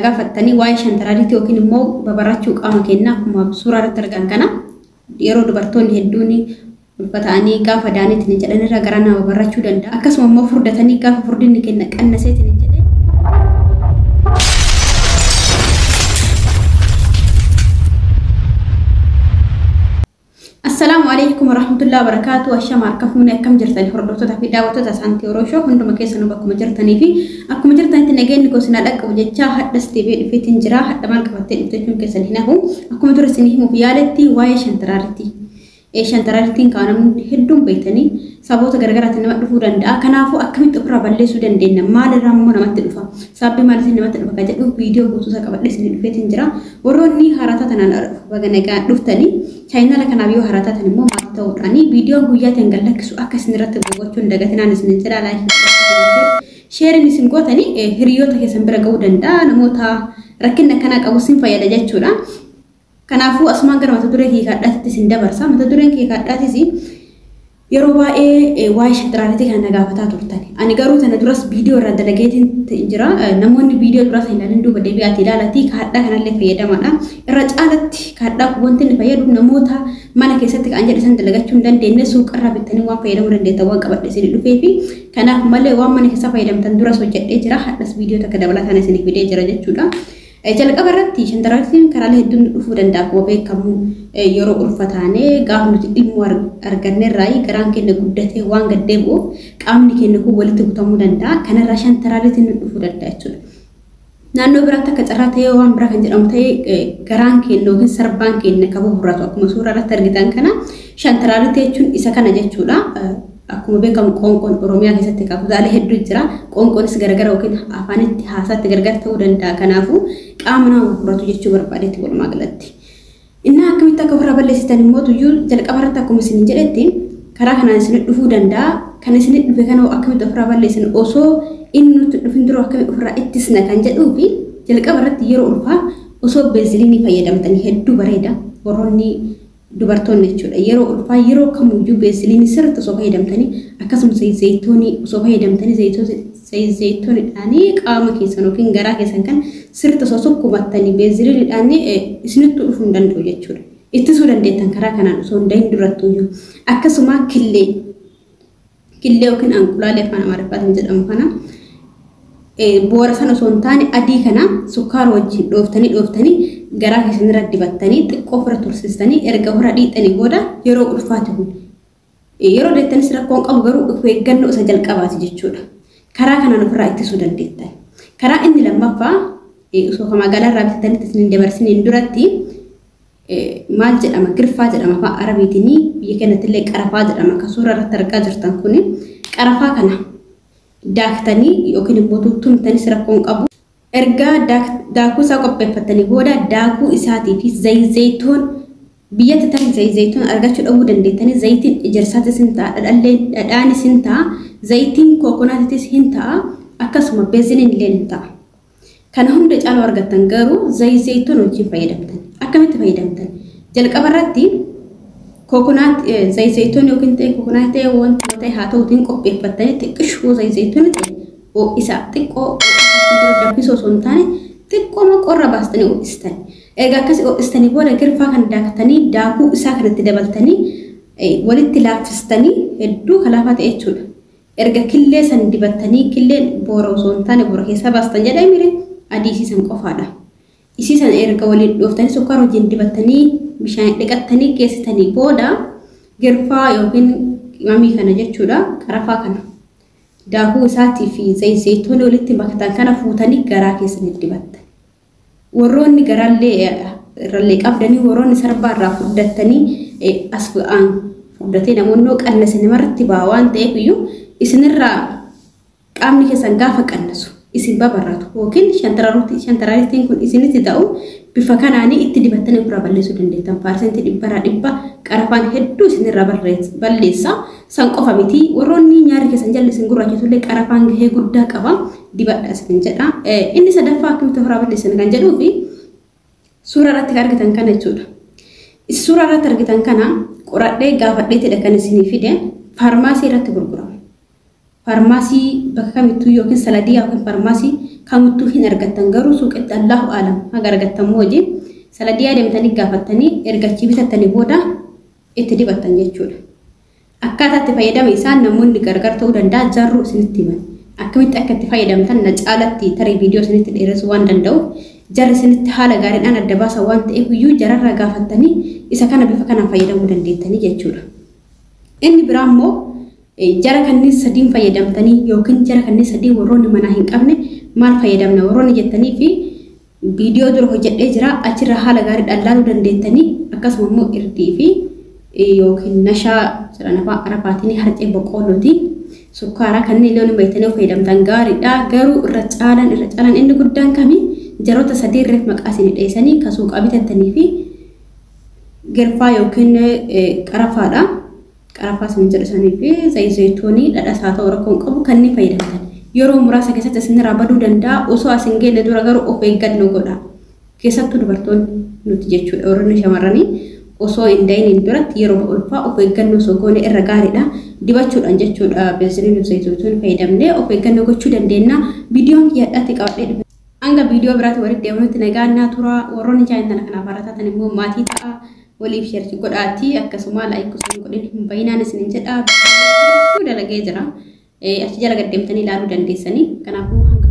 Gaafattanii waa'ee shantaraariitii yookiin immoo babarachuu qaama keenyaa akkuma suuraa irratti argan kana yeroo dubartoonni hedduun ulfata'anii gaafa daaniitiin jedhan irra garaa nama babarachuu danda'a. Akkasuma immoo furdatanii gaafa furdinni kenna qannaseetiin jedhe. Assalaamu alaikum warahmatullahi wabarakatuh. Ashama harka fuunee akkam jirtanii hordoftoota fi daawwattoota Saantii Oroshoo hunduma keessanuu bakkuma jirtanii fi akkuma jirtanitti nageenyi gosa na dhaqqabu jechaa hadhas deebi'ee dhufeetiin jira. Hadha maal qabattee dhufte jechuun keessan hin hafu. Akkuma dura isinii himuuf yaaletti waa'ee shantaraaritii. Shantaraaritiin kan namni hedduun beektanii saboota garaagaraatiin nama dhufuu danda'a. Kanaafuu akkamitti ofirraa balleessuu dandeenya? Maalirraa immoo namatti dhufa? Sababni maaliitiin namatti dhufa kan jedhu viidiyoo guutuu isaa qabadhee isinii dhufeetiin jira. Warroonni haaraa taatan baga nagaan dhuftanii chaayinaala kanaaf yoo haaraa taatan immoo maatii ta'uudhaan viidiyoon guyyaa ta'een gad lakkisu akka isin irratti gochuun dagatinaan isin jedha. Laayikii sheeriin isin gootanii hiriyoota keessan bira ga'uu danda'a. Namoota rakkina akkanaa qabu isin fayyada jechuudha. Kanaafuu asumaan gara mata duree hiikaadhaatti isin dabarsa. Mata dureen hiikaadhaatis yeroo baay'ee waa'ee shantaraaritii kana na gaafataa turtan. Ani garuu tana duras viidiyoo irraa dalageetiin jira. Namoonni viidiyoo duras hin ilaalin duuba deebi'aati ilaalatii kaadhaa kanallee fayyadamaadha. Irra caalatti kaadhaa wanti inni fayyadu namoota mana keessatti kan jedhe san dalagachuu hin dandeenye suuqarraa bittanii waan fayyadamuu dandeettan waan qabadhe isin dhufee fi kanaaf malee waan mana keessaa fayyadamtan duras hojjedhee jira. Hadhas viidiyoo takka dabalataan isin fidee jira jechuudha. Jalqaba irratti shantaraaritiin karaalee hedduun dhufuu danda'a. Akkuma beekamu yeroo ulfataanee gaafa nuti dhimma arganne irraa garaan keenya guddatee waan gad deebi'uuf qaamni keenya kun walitti butamuu danda'a. Kanarraa shantaraaritiin dhufuu danda'a jechuudha. Naannoo biraatti akka carraa ta'ee waan biraa kan jedhamu ta'ee garaan keenya yookiin sarbaan keenya kan buburratu akkuma suuraa irratti argitan kana shantaraaritii jechuun isa kana jechuudha. Akkuma beekamu qoonqoon Oromiyaa keessatti kutaalee hedduu jira. Qoonqoonis garagara yookiin afaanitti haasaatti gargar ta'uu danda'a. Kanaafuu qaama nama buburratu jechuu barbaadetti walumaa galatti. Inni akkamitti akka ofirraa balleessitan immoo tuyyuu jalqaba irratti akkuma isin jedhetti karaa kanaan isin dhufuu danda'a. Kan isin dhufe kana akkamitti ofirraa balleessin osoo inni nutti dhufin dura akkamitti ofirraa ittisna kan jedhuu fi jalqaba irratti yeroo ulfaa osoo beeziliinii fayyadamtanii hedduu bareeda. Warroonni dubartoonni jechuudha. Yeroo ulfaa yeroo kamuyyuu beeziliinii sirriitti osoo fayyadamtanii akkasumas zayitoonii osoo fayyadamtanii zayitooniidhaanii qaama keessan yookiin garaa keessan kan sirriitti osoo sukkumattanii beeziliiniidhaan isinitti dhufuu hin danda'u jechuudha. Ittisuu dandeettan karaa kanaan osoo hin dahin durattuyyuu. Akkasuma killee killee yookiin anqulaalee afaan Amaariffaatiin jedhamu kana boora sana osoo hin taane adii kana sukkaara wajjin dhooftanii dhooftanii garaa keessan irra dibattanii xiqqoo ofirra tursiistanii erga ofirra dhiixanii booda yeroo ulfaate kun yeroo deettanis rakkoon qabu garuu of eeggannoo isa jalqabaati jechuudha. Karaa kanaan ofirraa ittisuu dandeettan. Karaa inni lammaffaa osoo magaalaa irraa bitattanitti isin dabarsiniin duratti maal jedhama girfaa jedhama afaan Arabiitiin biyya keenyatti illee qarafaa jedhama kan suuraa irratti argaa jirtan kun qarafaa kana daaktanii yookiin immoo tumtanis rakkoon qabu. Erga daakuu isaa qopheeffatanii booda daakuu isaatii fi zayitoon biyyatti tarii zayitoon argachuu dhabuu dandeettanii zayitiin ejersaatis hin ta'a, dhadhaanis hin ta'a, zayitiin kookonaatitis hin ta'a, akkasuma beeziliin illee hin ta'a. Kana hunda caalaa argattan garuu zayitoon wajjin fayyadamtan. Akkamitti fayyadamtan? Jalqaba irratti kookonaat zayitoon yookiin ta'e kookonaat ta'e wanta ta'e haa ta'uutiin qopheeffattanii xiqqishuu zayitoon ta'e ho'isa xiqqoo danfisoo osoo hin taane xiqqooma qorra baastanii ho'istan. Erga akkasii ho'istanii booda girfaa kan daaktanii daakuu isaa kanatti dabaltanii walitti laaffistanii hedduu kalaafaa ta'e jechuudha. Erga killee san dibattanii killeen boora osoo hin taane boora keessaa baastan jedhee mire adii isiisan qofaadha. Isiisan erga waliin dhooftanii sukkaara wajjin dibattanii bishaan dhiqattanii geessitanii booda girfaa yookiin qimamii kana jechuudha qarafaa kana. Daakuu isaatii fi zayitoonii walitti makatan kana fuutanii garaa keessanitti dibattan. Warroonni garaallee irrallee qabdanii warroonni sarbaa irraa furdattanii as bu'aan furdatee namoonni qannase namarratti ba'a waan ta'eef iyyuu isinirraa qaamni keessan gaafa qannasu isin babarratu yookiin shantaraaritiin kun isinitti ta'u bifa kanaanii itti dibattanii ofirraa balleessuu dandeettan. 100% qarafaan hedduu isinirraa balleessa. San qofa miti warroonni nyaarri keessan jalli isin gurraachisullee qarafaan gahee guddaa qaba dibadha isin jedha. Inni sadaffaa akkamitti ofirraa balleessan kan jedhuu fi suuraa irratti kan argitan kana jechuudha. Suuraa irratti argitan kana qoradhee gaafadheetidha kan isinii fide faarmaasii irratti gurgurama. Faarmaasii bakka kamittuu yookiin saladii yookiin faarmaasii Kamittuu hin argattan garuu suuqitti Allahu aalam haga argattan wajjin saladiyaa deemtanii gaafattanii erga achii bitattanii booda itti dibattan jechuudha. Akkaataa itti fayyadama isaan namoonni gargar ta'uu danda'a, jarru isinitti himan. Akkamitti akka itti fayyadamtan na caalatti tarii viidiyoo isinitti dheeressuu waan danda'uuf jarri isinitti haala gaariidhaan adda baasa waan ta'eef iyyuu jararraa gaafattanii isa kana bifa kanaan fayyadamuu dandeettanii jechuudha. Inni biraa immoo jara kanneen sadiin fayyadamtanii yookiin jara kanneen sadiin warroonni manaa hin qabne maal fayyadamna warroonni jettanii fi viidiyoo dura hojjedhee jira, achirra haala gaariidhaan laaluu dandeettanii. Akkasuma immoo irdii fi yookiin nashaa jedhan afaan Arabaatiin harcee boqqoollooti. Sukkaara kanneen illee beektanii fayyadamtan gaariidha. Garuu irra caalaan inni guddaan kami jaroota sadii irreef maqaa isin dheessanii kan suuqaa bitattanii fi girfaa yookiin qarafaadha. Qarafaa isin jedhu sanii fi zayituunii dhadhasaa ta'uu rakkoon qabu kanneen fayyadamtan. Yeroo muraasa keessatti isinirraa baduu danda'a. Osoo as hin geenye dura garuu of eeggannoo godha. Keessattuu dubartoonni nuti jechuudha, warroonni shamarranii osoo hin da'iniin duratti yeroo ulfaa of eeggannoo osoo goone irra gaariidha. Dibachuudhaan jechuudha, beenziliin zayituun fayyadamnee of eeggannoo gochuu dandeenya. Viidiyoon kiyyaadhaatti qabadhee dhufe. Hanga viidiyoo biraatti walitti deebinutti nagaan naa tura. Warroonni chaanala kanaaf haaraa taatan immoo maatii ta'a. Waliif share godhaati, akkasuma like osoo hin godhin hin bayinaan isinin jedha. Hedduu dalagee jira. Achi jala gaddeemtanii ilaaluu dandeessanii. Kanaafuu hanga